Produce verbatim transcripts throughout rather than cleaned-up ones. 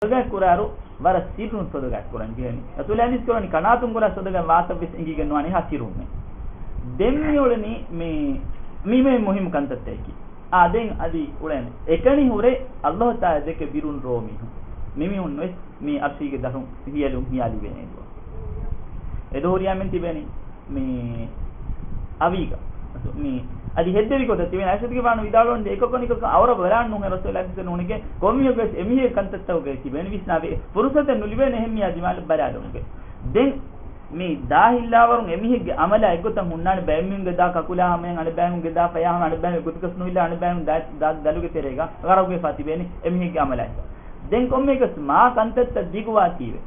ސޮދަގަ ކުރާރު ވަރަށް ސިއްރުން ސޮދަގަ ކުރަން ޖެހެނީ. ރަސޫލާ ހަދީސް ކުރަނީ ކަނާތުން ކުރާ ސޮދަގަ ވާތައް ވެސް އެނގިގެން ނުވާނެ އެހާ ސިއްރުން. ދެން މި އުޅެނީ މި، މި މެ މުހިއްމު ކަންތައްތަކަކީ. އާ، ދެން އަދި އުޅެން. އެކަނި ހުރެ އައްލާހު ތަޢާލާ ދެކެ ބިރުން ރޯ މީހުން. މި މީހުން ވެސް މި އަރްޝީގެ ދަށުން ހިޔަލުން ހިޔާލިވޭނެ ދުވަސް. އެ ދުވަހު ހުރިހާ މި ތިބެނީ މި އަވީގަ. މި އަދި ހެއްދެވި ގޮތަށް ތިބެނީ އައިޝަތުގެފާނު ވިދާޅުވަނީ އެކަކު އަނެކަކަށް އައުރަ ބަލާން ނޫންހޭ ރަސޫލާ ހަދީސް ނޫނެކޭ ކޮންމެއަކު ވެސް އެމީހެއް ކަންތައްތަކުގައި ތިބެނީ ވިސްނާވޭ. ފުރުސަތެއް ނުލިބޭނެ އެހެން މީހާ ދިމާލަށް ބަލާލުމުގެ. ދެން މި ދާހިއްލާވަރުން އެމީހެއްގެ އަމަލާ އެއްގޮތަށް ހުންނާނެ، ބައެއްމީހުންގެ ދާ ކަކުލާ ހަމަޔަށް، އަނެއްބައިމީހުންގެ ދާ ފަޔާ ހަމަ، އަނެއްބައިމީހުން ގޮތުގަސް ނުހިލާ، އަނެއްބައިމީހުން ދާ، ދާ ދަލުގެ ތެރޭގަ ޣަރަގުވެފާ ތިބޭނެ އެމީހެއްގެ އަމަލާ. ދެން ކޮންމެއަކަސް މާ ކަންތައްތައް ދިގުވާތީވެ.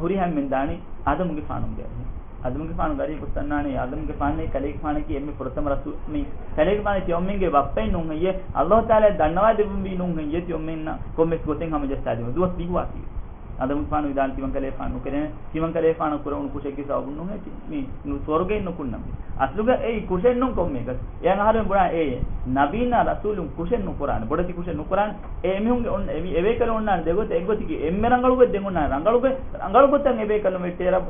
ހުރިހާ މެން ދާނީ އާދަމުގެފާނުގެ އަރިހަށް. އާދަމުގެފާނުގެ އަރިހަށް ގޮސް ދަންނާނީ އާދަމުގެފާނޭ ކަލޭގެފާނަކީ އެންމެ ފުރަތަމަ ރަސޫ، މި ކަލޭގެފާނޭ ތިޔަ އޮންމެންގެ ބައްޕައެއް ނޫން ހެއްޔޭ، އައްލާހު ތަޢާލާ ދަންނަވާ ދެއްވަންވީ ނޫން ހެއްޔޭ، ތިޔަ އޮންމެންނަށް ކޮންމެސް ގޮތެއް ހަމަޖައްސާ ދިނުން ދުވަސް ދިގުވާތީވެ. އާދަމުގެފާނު ވިދާޅުވި ތިމަން ކަލޭގެފާނު ނުކެރޭނެ، ތިމަން ކަލޭގެފާނަށް ކުރެވުނު ކުށެއްގެ ސަބަބުން ނޫންހޭ ތި، މި ނު، ސުވަރުގެއިން ނުކުންނަން. އަސްލުގަ އެއީ ކުށެއް ނޫން ކޮންމެއަކަސް. އެ އަހަރެން ބުނާ އެ ނަބީންނާ ރަސޫލުން ކުށެއް ނުކުރާނެ، ބޮޑެތި ކުށެއް ނުކުރާނެ. އެ އެމީހުންގެ އޮން، އެ މި، އެ ބޭކަލުން އޮންނާނެ ދެގޮތަށް، އެއްގޮތަކީ އެންމެ ރަނގަޅު ގޮތް ދެން އޮންނާނެ ރަނގަޅު ގޮތް، ރަނގަޅު ގޮތަށް އެ ބޭކަލުން ވެއްޓޭ ރަ،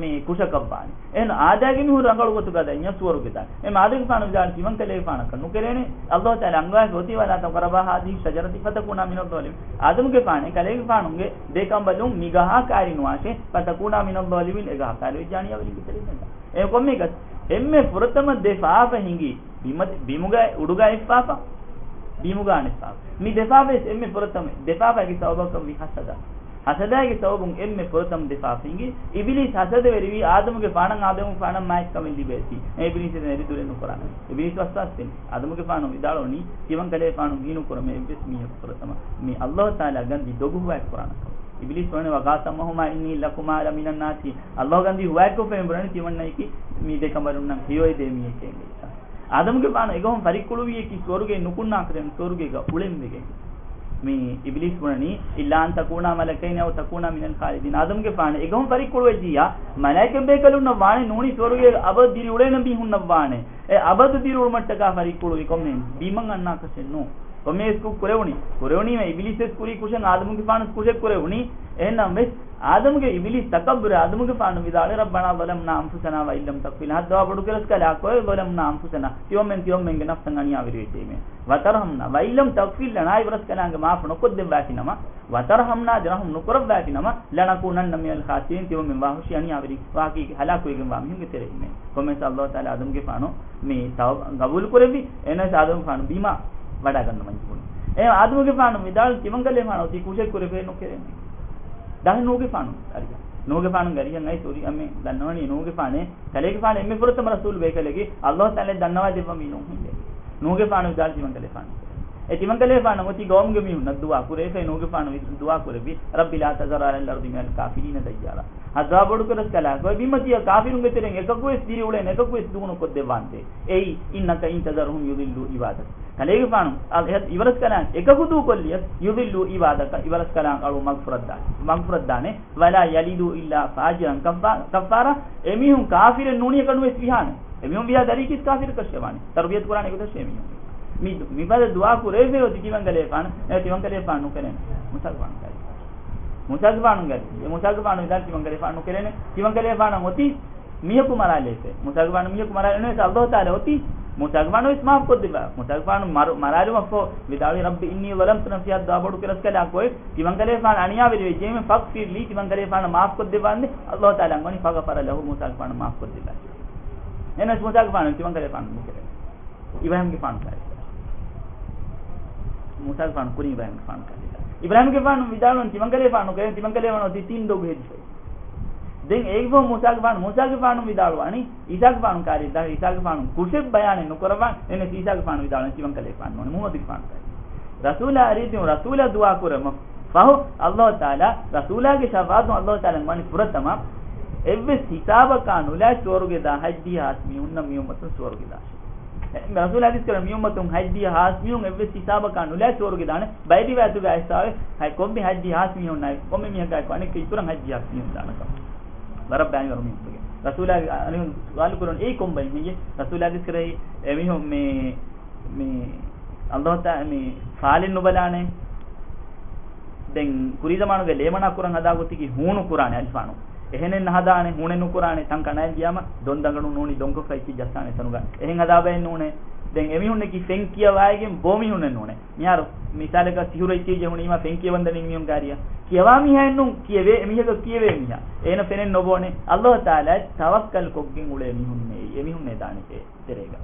މި ކުށަކަށްވާނެ. އެހެން އާދައިގެ މީހުން ރަނގަޅު ގޮތުގަ ދަންޏާ ސުވަރުގެ ދާނެ. އެ އާދަމުގެފާނު ވިދާޅުވި ތިމަން ކަލޭގެފާނަކަށް ނުކެރޭނެ. އައްލާހު ތަޢާލާ އަންގަވާފި އޮތީ ولا تقربا هذه الشجرة فتكونا من الظالمين. އާދަމުގެފާނޭ ކަލޭގެފާނުގެ ދެ ކަނބަލުން މި ގަހާ ކާރި ނުވާށޭ. فتكونا من الظالمين، އެ ގަހާ ކާރިވެއްޖާނީ އަވަރިންގެ ތެރެއިން. އެ ކޮންމެއަކަސް އެންމެ ފުރަތަމަ ދެ ފާފަ ހިނގީ ބިމަ، ބިމުގަ އުޑުގަ އެއް ފާފަ، ބިމުގަ އަނެއް ފާފަ. މި ދެ ފާފަ ވެސް އެންމެ ފުރަތަމަ، ދެ ފާފައިގެ ސަބަބަކަށް ވީ ހަސަދަ. ހަސަދައިގެ ސަބަބުން އެންމެ ފުރަތަމަ ދެ ފާފަ ހިނގީ. އިބިލީސް ހަސަދަވެރިވީ އާދަމުގެފާނަށް، އާދަމުގެފާނަށް މާތްކަމެއް ލިބޭތީ. އެ އިބިލީސް އެދެން އެދި ދުރެއް ނުކުރާނެ. އިބިލީސް ވަސްވާސް ދިން. އާދަމުގެފާނު ވިދާޅުވަނީ ތިމަން ކަލޭގެފާނު ހީނުކުރަމޭ އެއްވެސް މީހަކު ފުރަތަމަ މި އައްލާހު ތަޢާލާ ގަންދި ދޮގު ހުވާތް ކުރާނެ ކަމަށް. އިބިލީސް ވަނީ وقاسمهما إني لكما لمن الناصحين. އައްލާހު ގަންދީ ހުވާތްކޮށްފައި ބުނަނީ ތިމަންނައަކީ މި ދެ ކަނބަލުންނަށް ހެޔޮއެދޭ މީހެކޭ އިނގޭތާ. އާދަމުގެފާނު އެގަހުން ފަރިއްކުޅުވިޔަކީ ސުވަރުގެ ނުކުންނާކަށެއް ނު، ސުވަރުގޭގަ އުޅެން ވެގެން. މި އިބިލީސް ބުނަނީ إلا أن تكونا ملكين أو تكونا من الخالدين. އާދަމުގެފާނު އެގަހުން ފަރިއްކުޅުވެއްޖިއްޔާ މަލާއިކަ ބޭކަލުންނަށް ވާނެ ނޫނީ ސުވަރުގޭގަ އަބަދު ދިރިއުޅޭނެ މީހުންނަށް ވާނެ. އެ އަބަދު ދިރިއުޅުމަށްޓަކާ ފަރިއްކުޅުވި ކޮންމެހެން ބިމަށް އަންނާކަށެއް ނޫން. ކޮންމެ އެސްކު ކުރެވުނީ، ކުރެވުނީމަ އިބިލީސް ވެސް ކުރީ ކުށެއް، އާދަމުގެފާނު ވެސް ކުށެއް ކުރެވުނީ. އެހެންނަމަވެސް، އާދަމުގެ އިބިލީސް ތަކައްބުރު، އާދަމުގެފާނު ވިދާޅުވި ربنا ظلمنا أنفسنا وإن لم تغفر لنا، ހައްދަވާ ބޮޑުކުރަސްކަލާކޮއެ ظلمنا أنفسنا، ތިއޮމެން ތިއޮމެންގެ ނަފްސަށް އަނިޔާވެރިވެއްޖެއީމޭ. وترحمنا، وإن لم تغفر لنا، އިބަރަސްކަލާނގެ މާފު ނުކޮށްދެއްވާތި ނަމަ، وترحمنا، ދިރަހުމް ނުކުރައްވާތި ނަމަ، لنكونن من الخاسرين، ތިއޮމެން ވާ ހުށި އަނިޔާވެރި، ވާހަކީ ހަލާކުވެގެންވާ މީހުންގެ ތެރެއިންމޭ. ކޮންމެސް އައްލާހު ތަޢާލާ އާދަމުގެފާނު މި ތައު، ގަބޫލު ކުރެއްވި، އެހެނަސް އާދަމުގެފާނު ބިމަށް ވަޑާގަންނަވަން ޖެހުނު. އެ އާދަމުގެފާނު ވިދާޅު ތިމަން ކަލޭގެފާނު އޮތީ ކުށެއް ކުރެފޭ ނުކެރޭނެ. ދާހި ނޫހުގެފާނު އަރިހަށް. ނޫހުގެފާނުގެ އަރިހަށް އައިސް އުރި އަމެ ދަންނަވަނީ ނޫހުގެފާނޭ ކަލޭގެފާނު އެންމެ ފުރަތަމަ ރަސޫލު ބޭކަލެކޭ އައްލާހު ތަޢާލާ ދަންނަވާ ދެއްވަންވީ ނޫހު ހިނގޭ. ނޫހުގެފާނު ވިދާޅު ތިމަން ކަލޭގެފާނު. އެ ތިމަން ކަލޭގެފާނު އޮތީ ގައުމުގެ މީހުންނަށް ދުޢާ ކުރެވިފައި ނޫހުގެފާނު ވި، ދުޢާ ކުރެއްވި، رب لا تذر على الأرض من الكافرين ديارا. ހައްދަވާ ބޮޑުކުރަސްކަލާކޮ، ބިމަށް ތިޔަ ކާފިރުންގެ ތެރެއިން އެކަކުވެސް ދިރިއުޅޭނެ، އެކަކުވެސް ދޫނުކޮށްދެއްވާންދޭ. އެއީ، إنك إن تذرهم يضلوا عبادك. ކަލޭގެފާނު، އަ، އިވަރަސްކަލާނގެ އެކަކު ދޫކޮށްލިޔަސް، يضلوا عبادك، އިވަރަސްކަލާނގެ އަޅު މަގުފުރައްދާނެ، މަގުފުރައްދާނެ. ولا يلدوا إلا فاجرا كفا، كفارا. އެމީހުން ކާފިރެއް ނޫނިޔަކަށް ނުވެސް ވިހާނެ. އެމީހުން ވިހާ ދަރީކީސް ކާފިރަކަށް ވާނެ. ތަރުބިޔަތު ކުރާނެ ގޮތަށް އެމީހުން. މި، މިފަދަ ދުޢާ ކުރެވޭ އޮތީ ތިމަން ކަލޭގެފާނު، އެ ތިމަން ކަލޭގެފާނު ނުކެރޭނެ. މޫސާގެފާނު ކަލޭ. މޫސާގެފާނު ގަ، މޫސާގެފާނު ވިދާޅު ތިމަން ކަލޭގެފާނު ނުކެރޭނެ. ތިމަން ކަލޭގެފާނަށް އޮތީ މީހަކު މަރާލޭފަ. މޫސާގެފާނު މީހަކު މަރާލެވުނު ވެސް އައްލާހު ތަޢާލާ އޮތީ. މޫސާގެފާނު ވެސް މާފު ކޮށްދެއްވާ. މޫސާގެފާނު މަރު، މަރާލުމަށްފަހު ވިދާޅުވި، رب إني ظلمت نفسي، ހައްދަވާ ބޮޑު ކުރަސްކަލާކޮ، ތިމަން ކަލޭގެފާނު އަނިޔާވެރިވެއްޖެއީމެ، فاغفر لي، ތިމަން ކަލޭގެފާނަށް މާފު ކޮށްދެއްވާނދޭ. އައްލާހު ތަޢާލާ އަންގަވަނީ فغفر له، މޫސާގެފާނަށް މާފު ކޮށްދެއްވާ. އެހެނަސް މޫސާގެފާނު ތިމަން ކަލޭގެފާނު ނުކެރޭ. އިބްރާހީމްގެފާނު ކަލޭ. މޫސާގެފާނު ކުރިން އިބްރާހީމްގެފާނު ކަލޭ. އިބްރާހީމްގެފާނު ވިދާޅުވަނީ ތިމަން ކަލޭގެފާނު ނުކެރޭ، ތިމަން ކަލޭގެފާނު އޮތީ ތިން ދޮގު ހެދިފައި. ދެން އޭގެފަހު މޫސާގެފާނު، މޫސާގެފާނު ވިދާޅުވާނީ، ޢީސާގެފާނު ކާރި، ދާ ޢީސާގެފާނު ކުށެއް ބަޔާނެއް ނުކުރައްވާ، އެހެނަސް ޢީސާގެފާނު ވިދާޅުވާނީ ތިމަން ކަލޭގެފާނު ނޫން، މުޙައްމަދުގެފާނު ކާރި. ރަސޫލާ އަރިހަށް ދިޔުނު ރަސޫލާ ދުޢާ ކުރުމަށް ފަހު، އައްލާހު ތަޢާލާ، ރަސޫލާގެ ޝަފާޢަތުން އައްލާހު ތަޢާލާ އަންގަވަނީ ފުރަތަމަ، އެއްވެސް ހިސާބަކާ ނުލާ ސުވަރުގެ ދާ ހައްދިހަ ހާސް މީހުންނަށް މި އުއްމަތުން ސުވަރުގެ ދާށޭ. އެ، މި ރަސޫލާ ޙަދީޘް ކުރަނީ މި އުއްމަތުން ހައްދިހަ ހާސް މީހުން އެއްވެސް ހިސާބަކާ ނުލާ ސުވަރުގެ ދާނެ. ބައެއް ރިވާޔަތުގައި އައިސްފަވޭ، ހަތް ކޮންމެ ހައްދިހަ ހާސް މީހުންނާއި ކޮންމެ މީހަކާއެކު އަނެއްކާ އިތުރަށް ހައްދިހަ ހާސް މީހުން ދާނެ ކަމަށް. ވަރަށް ބައިވަރު މީހުންގެ. ރަސޫލާ އަނެއް ސުވާލު ކުރަން އެއީ ކޮން ބައެއް ހެއްޔޭ؟ ރަސޫލާ ޙަދީޘް ކުރައި އެމީހުން މި، މި އައްލާހު ތަ، މި ފާލިން ނުބަލާނެ. ދެން ކުރީ ޒަމާނުގެ ލޭމަނާ ކުރަން ހަދާ ގޮތަކީ ހޫނު ކުރާނެ އަލިފާނު. އެހެނެއް ނަހަދާނެ، ހޫނެއް ނުކުރާނެ، ތަން ކަނޑައިން ގިޔާމަ ދޮން ދަނގަނު ނޫނީ ދޮންކޮށްފަ އެއްޗެއް ޖައްސާނެ ތަނުގަ. އެހެން ހަދާ ބައެއް ނޫނޭ. ދެން އެމީހުންނަކީ ފެން ކިޔަވާއިގެން ބޯ މީހުންނެއް ނޫނޭ. މިހާރު މިސާލަކަށް ސިހުރު އެއްޗެއް ޖެހުނީމަ ފެން ކިޔަވަން ދަނީ މީހުން ކާރިއަށް. ކިޔަވާ މީހާއެއް ނޫން، ކިޔެވޭ، އެމީހަކަށް ކިޔެވޭ މީހާ. އޭނަ ފެނެއް ނުބޯނޭ. ﷲ ތަޢާލާއަށް ތަވައްކަލް ކޮށްގެން އުޅޭ މީހުންނޭ. އެމީހުންނޭ ދާނެ ތެރޭގަ.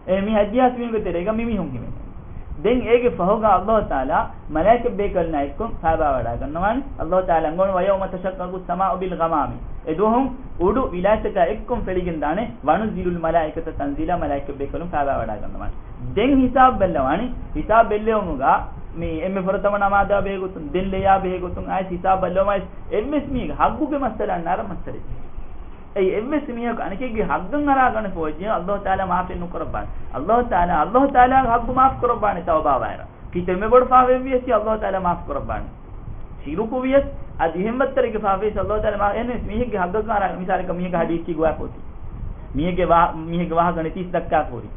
އެ މި ހައްޖި ހާސިމީންގެ ތެރޭގަ މި މީހުން ހިމެނޭ. ދެން އޭގެ ފަހުގަ ﷲ ތަޢާލާ މަލާއިކަ ބޭކަލުންނާ އެއްކޮށް ފާބާވަޑާގަންނަވާނެ. ﷲ ތަޢާލާ އަންގަވަނީ، "وَيَوْمَ تَشَقَّقُ السَّمَاءُ بِالْغَمَامِ." އެދުވަހު އުޑު ވިލާތަކާ އެއްކޮށް ފެޅިގެން ދާނެ، "وَنُزِّلُ الْمَلَائِكَةَ تَنزِيلًا." މަލާއިކަ ބޭކަލުން ފާބާވަޑާގަންނަވާނެ. ދެން ހިސާބު ބެއްލަވާނެ. ހިސާބު ބެއްލެވުމުގަ މި އެންމެ ފުރަތަމަ ނަމާދާ ބެހޭގޮތުން، ދެން ލެޔާ ބެހޭގޮތުން އައިސް ހިސާބު ބައްލަވަމާ އައިސް އެއްވެސް މީގެ ހައްގުގެ މައްސަލަ އަންނާރަ މައްސަލަ އެއީ އެއްވެސް މީހަކު އަނެކެއްގެ ހައްގަށް އަރާގަނެފަ އޮތް ޖެހޭ ﷲ ތަޢާލާ މާފެއް ނުކުރައްވާނެ. ﷲ ތަޢާލާ، ﷲ ތަޢާލާގެ ހައްގު މާފު ކުރައްވާނެ ތައުބާވާއިރަށް. ކިތަންމެ ބޮޑު ފާފައެއް ވިޔަސް ﷲ ތަޢާލާ މާފު ކުރައްވާނެ. ޝިރުކު ވިޔަސް އަދި އެހެން ވައްތަރެއްގެ ފާފައެއް ވިޔަސް ﷲ ތަޢާލާ މާ-، އެހެންވެސް މީހެއްގެ ހައްގަކަށް އަރާ، މިސާލަކަށް މީހެއްގެ ހަޑި އެއްޗި ގޮވާފަ އޮތީ. މީހެއްގެ ވާ-، މީހެއްގެ ވާހަކަ ނެތީސް ދައްކާފަ ހުރި.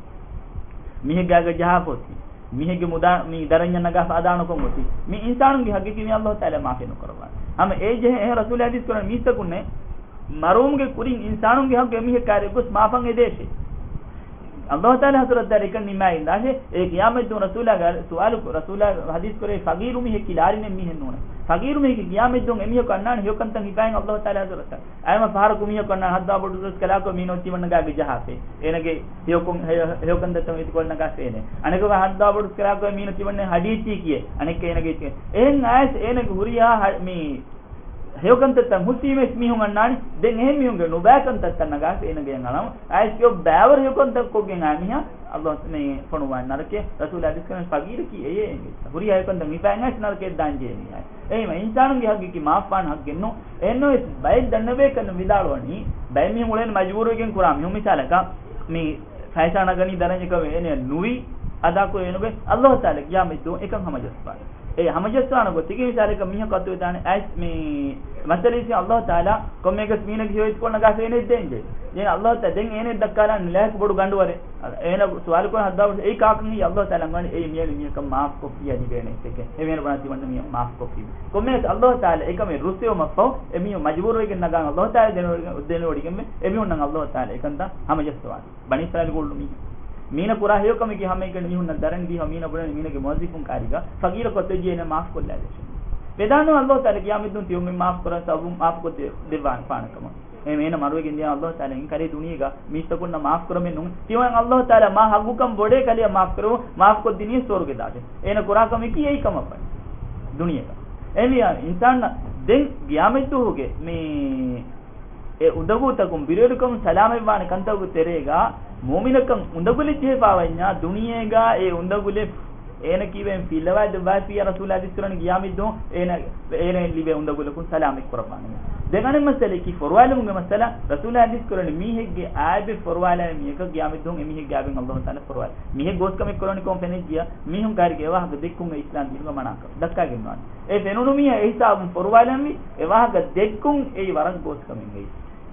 މީހެއްގެ އަގަށް ޖަހާފަ އޮތީ. މީހެއްގެ މުދާ-، މި ދަރަންޏަށް ނަގާފަ އަދާނުކޮށް އޮތީ. މި އިންސާނުންގެ ހައްގަކީ މި ﷲ ތަޢާލާ މާފެއް ނުކުރައްވާނެ. ހަމަ އެ ޖެހޭ އެހެން ރަސޫލާ ޙަދީޘް ކުރަނީ މީސްތަކުންނޭ މަރުވުމުގެ ކުރިން އިންސާނުންގެ ހައްގު އެމީހެއް ކާރިއަށް ގޮސް މާފަށް އެދޭށޭ. ﷲ ތަޢާލާ ޙަޟްރަތް ދާ އެކަން ނިންމާގެން ދާށޭ. އޭ ޤިޔާމަތްދުވަހު ރަސޫލާގެ ސުވާލު ކު-، ރަސޫލާ ޙަދީޘް ކުރޭ ފަގީރު މީހަކީ ލާރިނެއް މީހެއް ނޫނޭ. ފަގީރު މީހަކީ ޤިޔާމަތްދުވަހު އެމީހަކު އަންނާނެ ހެޔޮކަންތައް ހިފާގެން ﷲ ތަޢާލާ ޙަޟްރަތަށް. އައިމަ ފަހަރަކު މީހަކު އަންނާނެ ހައްދާ ބޮޑު ރަސްކަލާކޮ މީނަ ތިމަންނަ ގާގެ ޖަހާފަ. އޭނަގެ ހެޔޮކޮން-، ހެޔޮ-، ހެޔޮކަންތައްތައް އިތުކޮށް ނަގާފަ އޭނަ. އަނެކަކު ހައްދާ ބޮޑު ރަސްކަލާކޮ މީނަ ތިމަންނަ ހަޑި އެއްޗި ކިޔޭ. އަނެއްކާ އޭނަގެ އެއްޗި. އެހެން އައިސް އޭނަގެ ހުރިހާ ހަ-، މި ހެޔޮކަންތައްތައް ހުސީމެސް މީހުން އަންނާނެ. ދެން އެހެން މީހުންގެ ނުބައިކަންތައްތައް ނަގާފަ އޭނަގެ އަނގަޅަމު. އައިސް ކިޔޮ ބައިވަރު ހެޔޮކަންތައް ކޮށްގެން އާ މީހާ ﷲ މެ ފޮނުވާން ނަރަކަޔަށް. ރަސޫލާ ޙަދީޘް ކުރަނީ ފަގީރަކީ އެޔޭ އެނގޭ. ހުރިހާ ހެޔޮކަންތައް ހިފާގެން އައިސް ނަރަކަޔަށް ދާން ޖެހޭ މީހާ. އެހެންވީމަ އިންސާނުންގެ ހައްގަކީ މާފުވާން ހައްގެއް ނޫން. އެހެންނުވެސް ބައެއް ދަންނަބޭކަލުން ވިދާޅުވަނީ، ބައެއް މީހުން އުޅޭނެ މަޖުބޫރުވެގެން ކުރާ މީހުން މިސާލަކަށް މި ފައިސާ ނަގަނީ ދަރަނިކަމެއް އޭނަ ނުވި އަދާކުރޭ ނުގެ ﷲ ތަޢާލާ ޤިޔާމަތްދުވަހު އެކަން ހަމަޖައްސާނެ. އެ ހަމަޖައްސާނެ ގޮތަކީ މިސާލަކަށް މީހަކު އަތުވެދާނެ އައިސް މި މައްސަލަ ވިސްނި ﷲ ތަޢާލާ ކޮންމެއަކަސް މީނަގެ ހެޔޮ އިތުކޮޅު ނަގާފަ އޭނަ ދޭންޖެ. ދެން ﷲ ތަ-، ދެން އޭނަ ދައްކާލާނެ ނިލާހެކު ބޮޑު ގަނޑުވަރެއް. އޭނަ ސުވާލު ކުރަން ހައްދާ އެއީ ކާކަން ހީ ﷲ ތަޢާލާ އަންގަވަނީ އެއީ މިއަދު މީހަކަށް މާފު ކޮށްފިއްޔާ ލިބޭނެ އެއްޗެކޭ. އެ މީހަކު ބުނާ ތިމަންނަ މީހަކު މާފު ކޮށްފީމޭ. ކޮންމެއަކަސް ﷲ ތަޢާލާ އެކަމެއް ރުއްސެވުމަށްފަހު އެމީހުން މަޖުބޫރުވެގެން ނަގާން ﷲ ތަޢާލާ ދެނެވޮޑިގެން، ދެނެވޮޑިގެންވެ އެމީހުންނަށް ﷲ ތަޢާލާ އެކަންތައް ހަމަޖައްސަވާނެ. ބަނީ އިސްރާއީލްގެ އުޅުނު މީހުން. މީނަ ކުރާ ހެޔޮކަމެއްގެ ހަމައެކަނި މީހުންނަށް ދަރަނި ދީފަ މީނަ ބުނަނީ މީނަގެ މުވައްޒިފުން ކާރީގަ ފަގީރަކު އަތުވެއްޖެ އޭނަ މާފު ކޮށްލާދޭށޭ. ވެދާނެ ﷲ ތަޢާލާ ޤިޔާމަތްދުވަހު ތިޔަ މި މާފު ކުރަން ސަބަބުން މާފު ކޮށްދެ-، ދެއްވާނެ ފާނަކަމަށް. އެ މީނަ މަރުވެގެން ދިޔަ ﷲ ތަޢާލާ އިން ކަރީ ދުނިޔޭގަ މީސްތަކުންނަށް މާފު ކުރަމެއް ނޫން. ތިޔަ ﷲ ތަޢާލާ މާ ހައްގުކަން ބޮޑޭ ކަލެއަށް މާފު ކުރެވު، މާފު ކޮށްދިނީ ސުވަރުގެ ދާށޭ. އޭނަ ކުރާ ކަމަކީ އެއީ ކަމަށް ވަނީ. ދުނިޔޭގަ. އެ މި އިންސާން ދެން ޤިޔާމަތްދުވަހުގެ މި އެ އުނދަގޫތަކުން ބިރުވެރިކަމުން ސަލާމަތްވާނެ ކަންތަކުގެ ތެރޭގަ މުއުމިނަކަށް އުނދަގުލެއް ޖެހިފައިވަންޏާ ދުނިޔޭގަ އެ އުނދަގުލެއް އޭނަ ކީވެން ފިއްލަވާ ދެއްވާފިއްޔާ ރަސޫލާ ޙަދީޘް ކުރަނީ ޤިޔާމަތްދުވަހު އޭނަ، އޭނަ ލިބޭ އުނދަގުލަކުން ސަލާމަތް ކުރައްވާނެ. ދެން އަނެއް މައްސަލައަކީ ފޮރުވާލުމުގެ މައްސަލަ. ރަސޫލާ ޙަދީޘް ކުރަނީ މީހެއްގެ އައިބެއް ފޮރުވާލާ މީހަކަށް ޤިޔާމަތްދުވަހު އެމީހެއްގެ އައިބެއް ﷲ ތަޢާލާ ފޮރުވާލާ. މީހެއް ގޯސްކަމެއް ކުރަނީ ކޮން ފެނިއްޖިޔާ މީހުން ކާރިގެ އެވާހަކަ ދެއްކުން އެ އިސްލާމް ދީނުގަ މަނާކަން ދައްކާގެންވާނެ. އެ ފެނުނު މީހާ އެ ހިސާބުން ފޮރުވާލަންވީ، އެ ވާހަކަ ދެއްކުން އެއީ ވަރަށް ގޯސްކަމެއް އެއީ.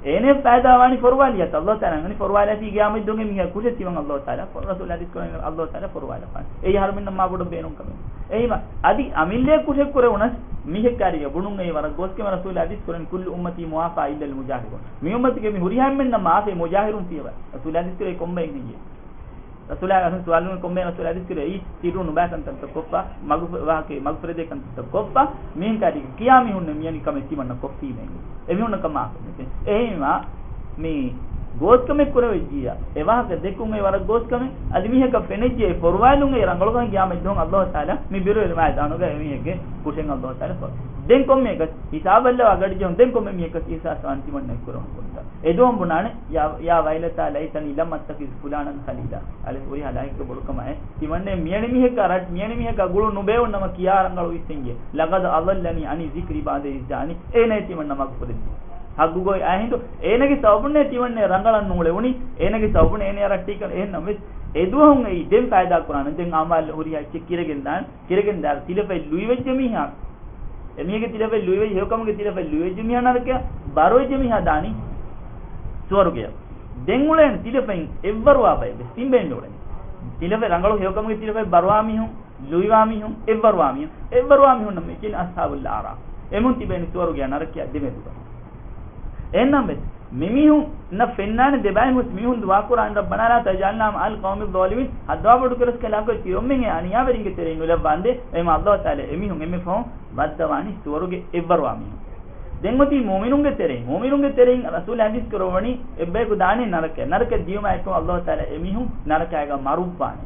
އޭނަ ފައިދާ ވާނީ ފޮރުވާލިޔާ، ﷲ ތަޢާލާ އަންގަނީ ފޮރުވާލާފި ޤިޔާމަތްދުވަހު މީހާ ކުށެއް ތިމަން ﷲ ތަޢާލާ ފޮ-، ރަސޫލާ ޙަދީޘް ކުރަނީ ﷲ ތަޢާލާ ފޮރުވާލަފާނެ. އެއީ އަހަރުމެންނަށް މާ ބޮޑަށް ބޭނުން ކަމެއް. އެހީމަ އަދި އަމިއްލައަށް ކުށެއް ކުރެވުނަސް މީހެއް ކާރިގަ ބުނުން އެއީ ވަރަށް ގޯސްކަމެއް. ރަސޫލާ ޙަދީޘް ކުރަނީ، "كل أمتي معافى إلا المجاهرون." މި އުއްމަތުގެ މި ހުރިހާ އެންމެންނަށް މާފޭ މުޖާހިރުން ފިޔަވަ. ރަސޫލާ ޙަދީޘް ކުރޭ ކޮންބައެއް ހެއްޔޭ؟ ރަސޫލާ އަހުން ސުވާލުން ކޮންމެ ރަސޫލާ ޙަދީޘް ކުރޭ އެއީ ސިއްރު ނުބާ ކަންތައްތައް ކޮށްފަ، މަގު ފެ-، ވާހަކަ، މަގު ފެރެދޭ ކަންތައްތައް ކޮށްފަ، މީން ކާރިގަ ކިޔާ މީހުންނެއް މިޔަނި ކަމެއް ތިމަންނަ ކޮށްފީމޭ. އެމީހުންނަކަށް މާފެއް ނެތޭ. އެހެންވީމާ މި ގޯސްކަމެއް ކުރެވިއްޖިއްޔާ، އެ ވާހަކަ ދެއްކުން އެ ވަރަށް ގޯސްކަމެއް، އަދި މީހަކަށް ފެނިއްޖެ އެ ފޮރުވާލުން އެ ރަނގަޅުކަން ޤިޔާމަތް ދުވަހު ﷲ ތަޢާލާ މި ބިރުވެރި މައިދާނުގަ އެމީހެއްގެ ކުށެއް ﷲ ތަޢާލާ ފޮރު. ދެން ކޮންމެއަކަސް ހިސާބަށްލަވާ ގަޑިޖެހުން ދެން ކޮންމެ މީހަކަސް އިހްސާސް ވާން ތިމަންނަ ކުރަމުން ކޮންތަ؟ އެދުވަހު ބުނާނެ، "يا، يا ويلتى ليتني لم أتخذ فلانا خليلا." އަލި ހުރިހާ ލާހިކްގެ ބޮޑުކަމާއެ. ތިމަންނެ މިޔަނި މީހަކާ ރައް-، މިޔަނި މީހަކާ ގުޅުން ނުބޭއްވުން ނަމަ ކިޔާ ރަނގަޅު އިސް އިނގޭ. "لقد أضلني عن الذكر بعد إذ جاءني." އޭނަ ތިމަންނަ މަގުފުރެއްދީ. ހައްގުގައި އާ ހިނދު އޭނަގެ ސަބަބުންނޭ ތިމަންނެ ރަނގަޅަށް ނޫޅެވުނީ. އޭނަގެ ސަބަބުން އޭނަ ރައްޓެހިކަން އެހެންނަމަވެސް، އެދުވަހުން އެއީ ދެން ފައިދާ ކުރާނެ. ދެން އަމާލް ހުރިހާ އެއްޗެއް ކިރެގެން ދާނެ. ކިރެގެން ދާ ތިލަފަތް ލުއިވެއްޖެ މީހާ، އެމީހެއްގެ ތިލަފަތް ލުއިވެއްޖެ، ހެޔޮކަމުގެ ތިލަފަތް ލުއިވެއްޖެ މީހާ ނަރަކަޔަށް، ބަރުވެއްޖެ މީހާ ދާނީ ސުވަރުގެޔަށް. ދެން އުޅޭނެ ތިލަފަތް އެއްވަރުވާ ބައެއް ވެސް ތިން ބައެއް މި އުޅެނީ. ތިލަފަތް ރަނގަޅު ހެޔޮކަމުގެ ތިލަފަތް ބަރުވާ މީހުން، ލުއިވާ މީހުން، އެއްވަރުވާ މީހުން، އެއްވަރުވާ މީހުންނަށް މިކިން އަޞްޙާބުލް އަޢުރާފް. އެމުން ތިބޭނީ ސުވަރުގެއާ ނަރަކައާ ދެމެދުގަ. އެހެންނަމަވެސް، މިމީހުންނަށް ފެންނާނެ ދެބައި ހުސް މީހުން ދުޢާ ކުރާނެ، ربنا لا تجعلنا مع القوم الظالمين. ހައްދަވާ ބޮޑު ކުރަސް ކަލާކޮށް ތި އޮންމެން އެ އަނިޔާވެރިންގެ ތެރެއިން ނުލައްވާނދޭ. އެހެން ﷲ ތަޢާލާ އެމީހުން އެންމެ ފަހުން ވައްދަވާނީ ސުވަރުގެ އެއްވަރުވާ މީހުން. ދެން އޮތީ މުއުމިނުންގެ ތެރެއިން. މުއުމިނުންގެ ތެރެއިން ރަސޫލާ ޙަދީޘް ކުރައްވަނީ އެއްބަޔަކު ދާނީ ނަރަކަޔަށް. ނަރަކަޔަށް ދިޔުމާ އެކު ﷲ ތަޢާލާ އެމީހުން ނަރަކައިގަ މަރުއްވާނެ.